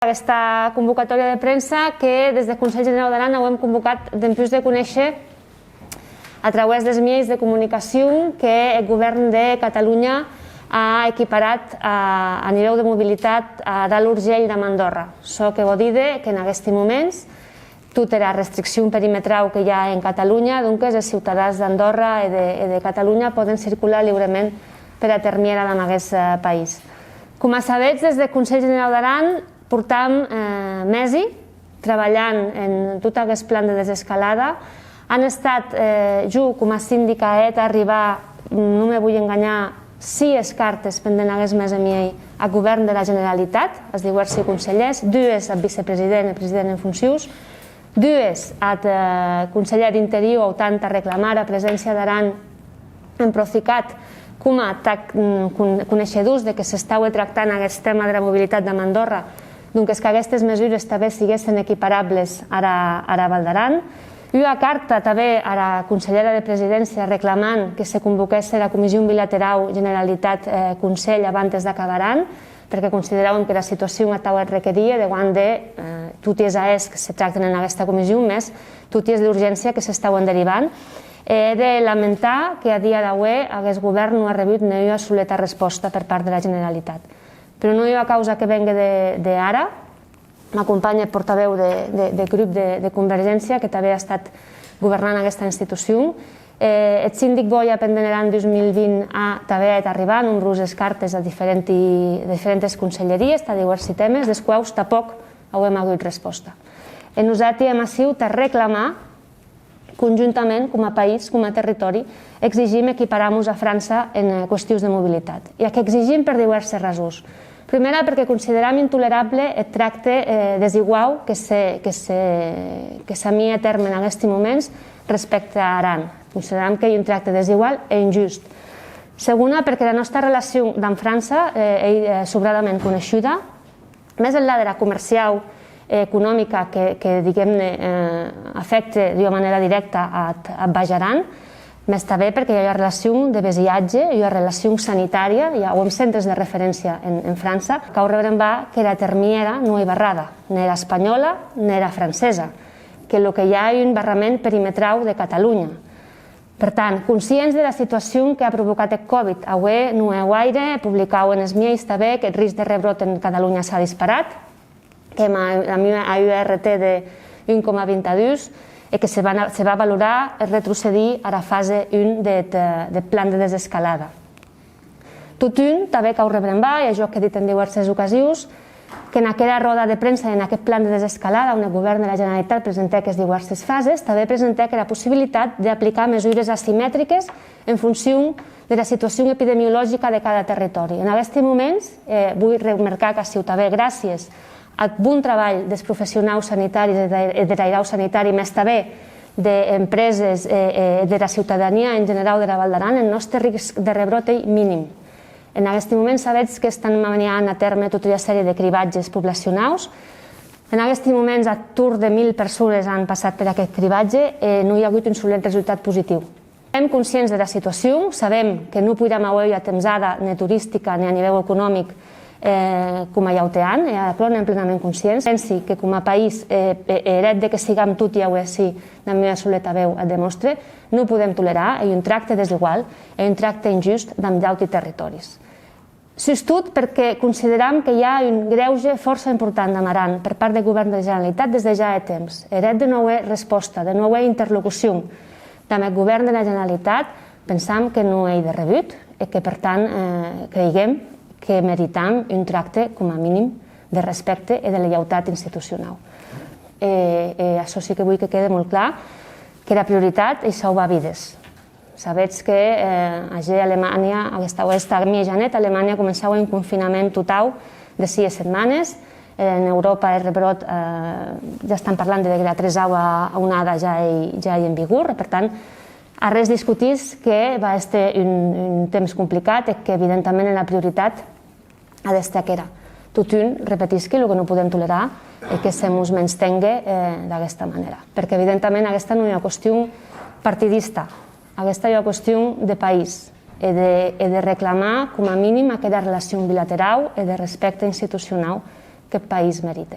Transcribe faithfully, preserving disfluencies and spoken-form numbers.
Aguesta convocatòria de premsa que des de Conselh Generau d'Aran auem convocat dempús de conéisher a trauès des mieis de comunicacion que eth govèrn de Catalonha a equiparat a, a nivèu de mobilitat, a Dalt Urgell damb Andòrra. Çò que vò díder qu'en aguesti moments tota era restriccion perimetrau que i a en Catalonha, donques, es ciutadans d'Andòrra e de, e de Catalonha pòden circular liurement pera termièra damb aguest, eh, país. Coma sabetz, des de Conselh Generau d'Aran portam, eh, mesi trabalhant en tot aguest plan de desescalada. An estat, eh, jo, coma sindica, a hèt arribar, non me voi enganhar, sies cartes pendent aguest mes e miei ath govèrn dera Generalitat, as diuèrsi conselhèrs, dues ath vicepresident e president en foncions, dues ath, eh, conselhèr d'Interior, autant tà reclamar era preséncia d'Aran en Procicat, coma tà, mm, con-, coneishedors de que s'estaue tractant aguest tèma dera mobilitat damb Andòrra, donques, qu'aguestes mesures tanben siguessen equiparables ara, ara Val d'Aran. Ua carta tanben ara conselhèra de Presidéncia reclamant que se convoquèsse era comission bilaterau Generalitat, eh, Conselh abantes d'acabar Aran, perque consideràuem qu'era situacion atau eth requerie, deuant de, eh, toti es ahèrs que se tracten en aguesta comission, mès toti es d'urgéncia que s'estauen derivant. E è de lamentar que a dia d'aué aguest govèrn non a rebut ne ua soleta respòsta per part dera Generalitat. Però non ei ua causa que vengue de, de ara. M'acompanhe eth portavèu de, de, de grup de, de Convergéncia, que tanben a estat governant aguesta institucion. Eh, eth sindic Boya, pendent er an dus mil vint, a tanben hèt arribar nombroses cartes a diferenti, diferentes conselheries, tà diuèrsi tèmes, des quaus tanpòc auem agut respòsta. E nosati èm aciu tà reclamar conjuntament, coma país, coma territòri, exigim equiparar-mos a França en, eh, qüestions de mobilitat. E ac exigim per diuèrses rasons. Prumèra, perque consideram intolerable eth tracte, eh, desiguau que se, que se, que s'amie a tèrme en aguesti moments respècte a Aran. Consideram qu'ei un tracte desigual e injust. Segona, perque era nòsta relacion damb França, eh, ei, eh, sobradament coneishuda. Mès enlà dera comerciau e economica que, que, diguem-ne, eh, afècte d'ua manèra dirècta ath, ath Baish Aran, mès tanben perque i a ua relacion de vesiatge, ua relacion sanitària, i auem centres de referéncia en, en França. Cau rebrembar qu'era termièra non ei barrada, ne era espanhòla, ne era francesa, que lo que i a ei un barrament perimetrau de Catalonha. Per tant, conscients dera situacion qu'a provocat eth Covid, aué non hè guaire publicàuem enes mieis tanben qu'eth risc de rebròt en Catalonha s'a disparat, qu'èm a, a, a ua R T de un coma vint-e-dus e que se va, se va valorar retrocedir ara fase un deth, eh, deth plan de desescalada. Totun, tanben cau rebrembar, e jo ac è dit en diuèrses ocasions, qu'en aquera ròda de premsa e en aqueth plan de desescalada on eth govèrn dera Generalitat presentèc es diuèrses fases, tanben presentèc era possibilitat d'aplicar mesures asimetriques en foncion dera situacion epidemiologica de cada territòri. En aguesti moments, eh, voi remarcar qu'aciu tanben, gràcies ath bon trabalh des professionaus sanitaris e de, e der airau sanitari, mès tanben d'empreses e, e dera ciutadania en generau dera Val d'Aran, eth nòste risc de rebròt ei minim. En aguesti moments, sabetz qu'estam maniant a tèrme tota ua sèrie de cribatges poblacionaus. En aguesti moments, ath torn de mil persones an passat per aqueth cribatge e non i a agut un solet resultat positiu. Èm conscients dera situacion, sabem que non poiram auer ua tempsada ne toristica ne a nivèu economic, eh, coma i aute an, e aquerò n'èm plenament conscients. Pensi que coma país, eh, e, e er hèt de que sigam toti aué ací damb ua soleta veu ac demòstre, non podem tolerar, ei un tracte desigual, ei un tracte injust damb d'auti territòris. Sustot perque consideram que i a un grèuge fòrça important damb Aran per part deth govèrn de Generalitat des de ja hè temps. Er hèt de non auer respòsta, de non auer interlocucion damb eth govèrn de la Generalitat, pensam que non ei de rebut e que, per tant, eh, creiguem que meritam un tracte, coma minim, de respècte e de leiautat institucionau. E, e açò sí que voi que quede molt clar, qu'era prioritat ei sauvar vides. Sabetz que, eh, ager Alemanha, aguesta, aguesta mieja net, Alemanha començaue un confinament totau de sies setmanes. En Euròpa eth rebròt, eh, ja estam parlant de que era tresaua onada ja ei, ja ei en vigor. Per tant, arrés discutís que va èster un, un temps complicat e que, evidentament, era prioritat a d'èster aquera. Totun, repetisqui, lo que non podem tolerar ei que se mos menstengue, eh, d'aguesta manèra. Perque, evidentament, aguesta non ei ua qüestion partidista. Aguesta ei ua qüestion de país e de, e de reclamar, coma minim, aquera relacion bilaterau e de respècte institucionau Que país merite.